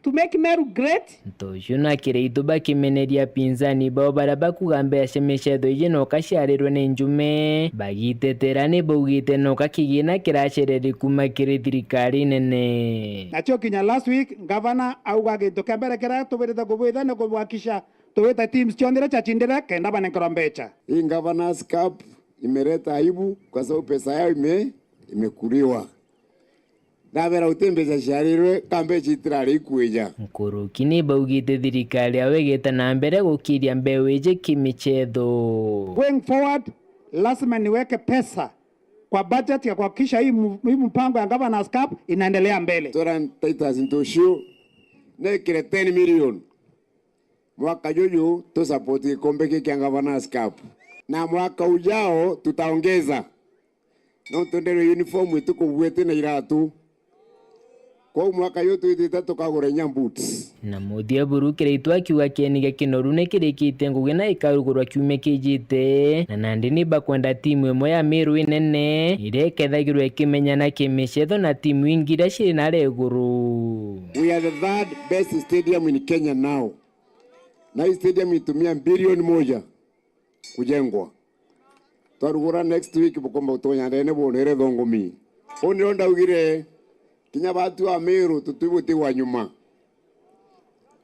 to make Meru great. Ntocio na Kiraitu bakimeneria apinzani bao baria bakuga mbeca cia micetho iji noka ciarirwe ni njume, bagitetera ni baugite noka kigina kiracereri kuma kiri thirikari nene. Nacio kinya last week, ngavana auga gintu kia mbere kiria tubirite kubwitha ni kubwakisha tubite teams cionthe iria ciacindire kenda banenkerwa mbeca. Hii Governor's Cup imeleta aibu kwa sababu pesa yao ime-, imekuliwa. Ndabera uti mbeca ciarirwe, ka mbeca itirari ikwija. Nkuruki ni baugite thirikari yao igite na mbere gukiria mbeu iji kimichetho. Going forward, lazima niweke pesa kwa budget ya kuhakikisha hii mu-, hii mpango ya Governor's Cup inaendelea mbele. Tora Titus Ntucio, nekire ten million. Mwaka juju tu support gikombe giki kia Governor's Cup. Na mwaka ujao tutaongeza. Nontu nderwe uniform itukuguete na iratu. Kwou mwaka uyu twitite tukagura inya boots. Na muthia buru Kiraitu akiuga kieni gia Kinoru ni kirikite ngugi na ikarugurwa kiumia kijite, na nandi ni bakwenda timu imwe ya Meru inene iria ikethagirwa ikimenyana kimicetho na timu ingi iria ciri na iguru. We are the third best stadium in Kenya now. Na hii stadium itumia bilioni moja kujengwa. Twarugura next week, bukomba gutonya ndene bwonere thongumi. Uu nio ndaugire, kinya batu a Meru tutibutiwa nyuma.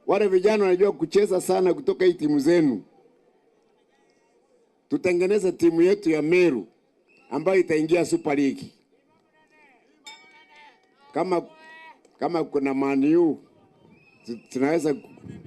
Wale vijana wanajua kucheza sana kutoka hii timu zenu, tutengeneze timu yetu ya Meru ambayo itaingia Super League. Kama, kama kuna Man U, tu-, tunaweza,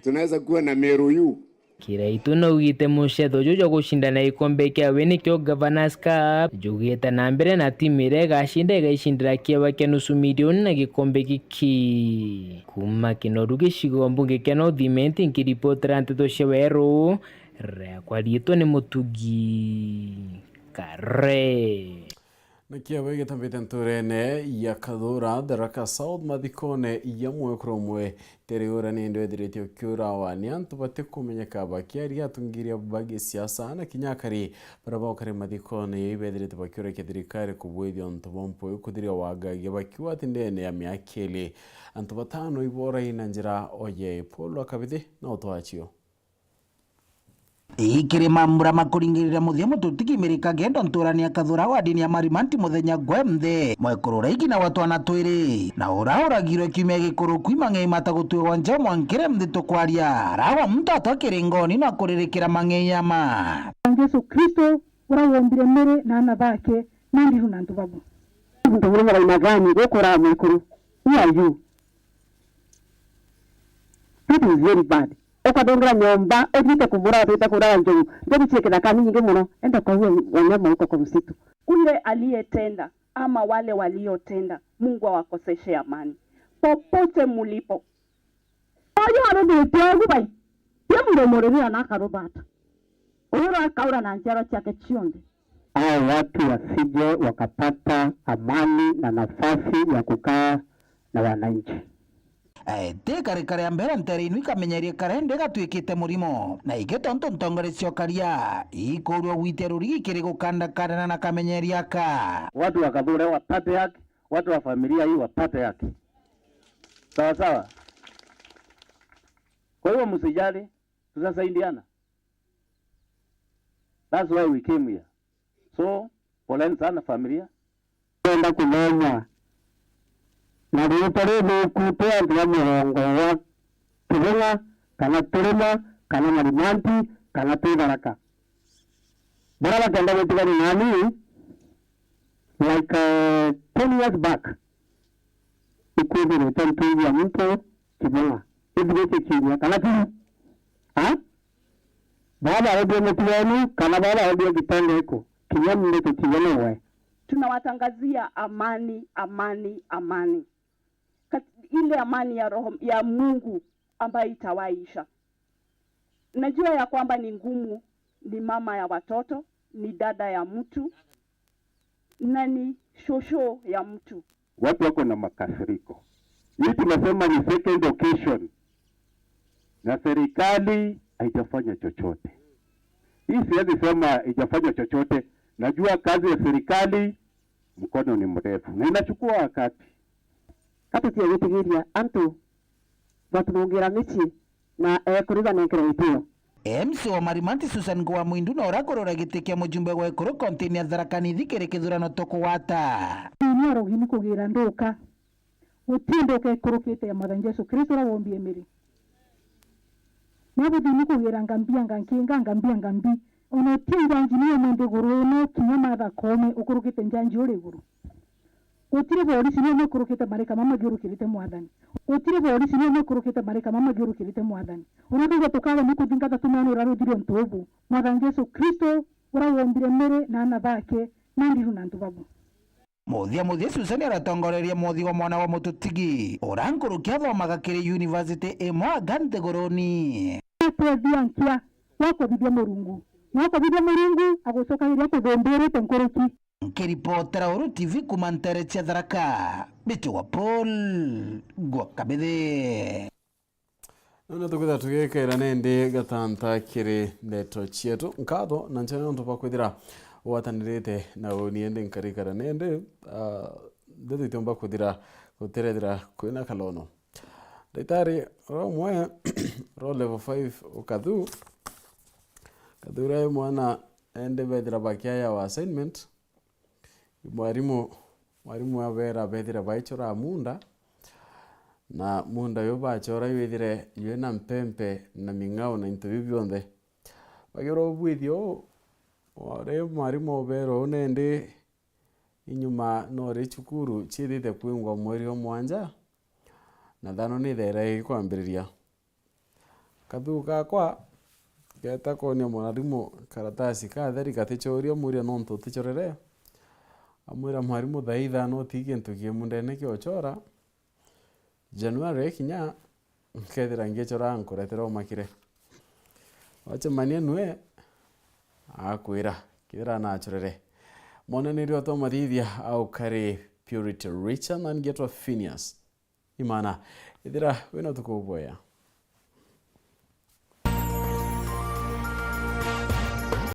tunaweza kuwa na Meru U. Kiraitu naugite mucetho juju jwa gucindana gikombe kia we nikio Governors Cup jugite na mbere, na timu iria igacinda igaicindira kiewa kia nusu milioni na gikombe giki. Kuma Kinoru gicigo mbunge kia North Imenti, nkiripotera nteto cia Weru, riakwa riitwa ni Mutugi Kare. Na kiawe gitambite nturene ya Kathura, Tharaka South, mathikone ya mwekuru umwe, teriura ni ndio ethirite ukiurawa ni antu batikumenyeka, bakiaria atungiria ba gisiasa na kinya akari baria baukari mathikone ya ibethirite bakiurekia thirikari kubwithia untu bwa mpwi kuthiria wagagia, bakiuga ati ndene ya miaka ili antu batano iborai na njira oye. Paul Akabithi na utwachio. Ikiri mambura makuringirira muthia Mutugi Mary Kagendo nturani ya Kathura wa dini ya Marimanti muthenya gwe mthe. Mwekuru uraigina wa twana twiri, na ura uragirwe kiumia gikuru kwi mang'ei mata gutwigwa nja mwankire mthi tukwaria. Rawa muntu atwa kiringoni na kuririkira mang'ei ama. Jesu Kristo ura wombire Mary na ana bake, na ndiru na antu babu. Muntu murumura aina gani gukura mwekuru? Who are you? That is very bad. Ukathungira nyomba, uthiite kuvura, uthiite kuraga njogu. Njogu cie kithakani nyingi muno. Enda kwa huyo wanyama huko kwa msitu. Ule aliyetenda ama wale waliotenda, Mungu awakoseshe amani. Popote mulipo. Uyu aruthitwe ugu bai. Ti muromo riria na akaruthata. Ura akaura na njiarwa ciake cionthe. Hao watu wasije wakapata amani na nafasi ya kukaa na wananchi. Eh, ti karikari ya mbere ntere inu ikamenyeria karende gatwikite murimo, na iki tontu ntongeria cia ukaria ikurua gwitia rurigi kiri gukandakandana na kamenyeria aka. Watu wa Kathura wapate haki, watu wa familia hii wapate haki. Sawa sawa. Kwa hiyo msijali, tutasaidiana. That's why we came here. So, poleni sana familia. Twenda kumenya na riitwa rithuku twi antu ba mugongo wa Kibung'a, kana Turima, kana Marimanti, kana twi Tharaka. Baria bakenda gwitigania nani, like, uh, ten years back, ikwithirite ntugi ya muntu Kibung'a. Ithirite kiumia kana turu. Ha? Baba arendie mutu wenu, kana baba arendie gitenge iku. Kinya mbe tutiwe niwe. Tunawatangazia amani, amani, amani. Kat-, ile amani ya roho, ya Mungu ambayo itawaisha. Najua ya kwamba ni ngumu, ni mama ya watoto, ni dada ya mtu, na ni shosho ya mtu. Watu wako na makasiriko. Hii tunasema ni second occasion. Na serikali haijafanya chochote. Hii siwezi sema haijafanya chochote. Najua kazi ya serikali, mkono ni mrefu. Na inachukua wakati. Ka tutigwitigiria antu batubungira micii na ekuru banenkerwe gitio. M C wa Marimanti Susan Ngua Mwindu na uria akurura giti kia mujumbe gwa ekuru kaunti-ini ya Tharaka Nithi kiri kithurano tukugwata. Ini arogini kugira nduka. Guti nduka ikurukite ya Mwathani Jesu Kristo uria wombie miri. Na buthini kugira ngambi anga nkinga, ngambi anga mbi. Ona uti njanji ni umwe nthiguru ino, kinya Martha Koome ukurukite njanji uri iguru. Gutiri borisi ni umwe ukurukite marika mama mathiurukirite Mwathani. Gutiri borisi ni umwe ukurukite marika mama mathiurukirite Mwathani. Uria tuge tukaga ni kuthingata tumeona uria ruthiri untu ubu. Mwathani Jesu Kristo, uria wombire Mary na ana bake, na ndiru na antu babu. Muthia muthia Susan aratongoreria muthi wa mwana wa Mututigi, uria nkuruki athomaga kiri university imwe anga nthiguruni. Atethia nkia, wakobithia Murungu. Wakobithia Murungu, agucokagiria kuthumbirite nkuruki. Nkiripotera Uru T V kuma ntere cia Tharaka, mbitagwa Paul Gwakabithi. Nona tukwitha tugikira nindi gatanta kiri ndeto cietu. Nkatho na nchene nontu bwa kwithira ugwatanirite na uni, indi nkarikara nindi, ah, ndeto itiumba kwithira gutirethira kwina kalono. Ndagitari uria umwe uria level five ukathu, ukathu uria mwana indi bethira bakiayawa assignment, mwarimu, mwarimu abera bethire baichora munda, na munda uyu bachora withire wina mpempe na ming'ao na into biu bionthe. Bagirwa ubwithio uu, uri mwarimu ubera uu nindi inyuma nori cukuru ciithite kwingwa mweri o mwanja, na thano nithaira igikwambiriria. Kathuku gakwa geeta koonia mwarimu karatasi katheri gatichoria, amuuria nontu utichorere. Amwira, "Mwarimu, thaa ithano utii gintu kie mundene kia uchora. January ikinya, nkethira ngichora nkuretera umakire." Wachemania nue, akwira kethira nachorere. Monaniria twa mathithia au kari Purity Richard, na ngetwa Phineas. Imana, ithira wina utuku ubwea.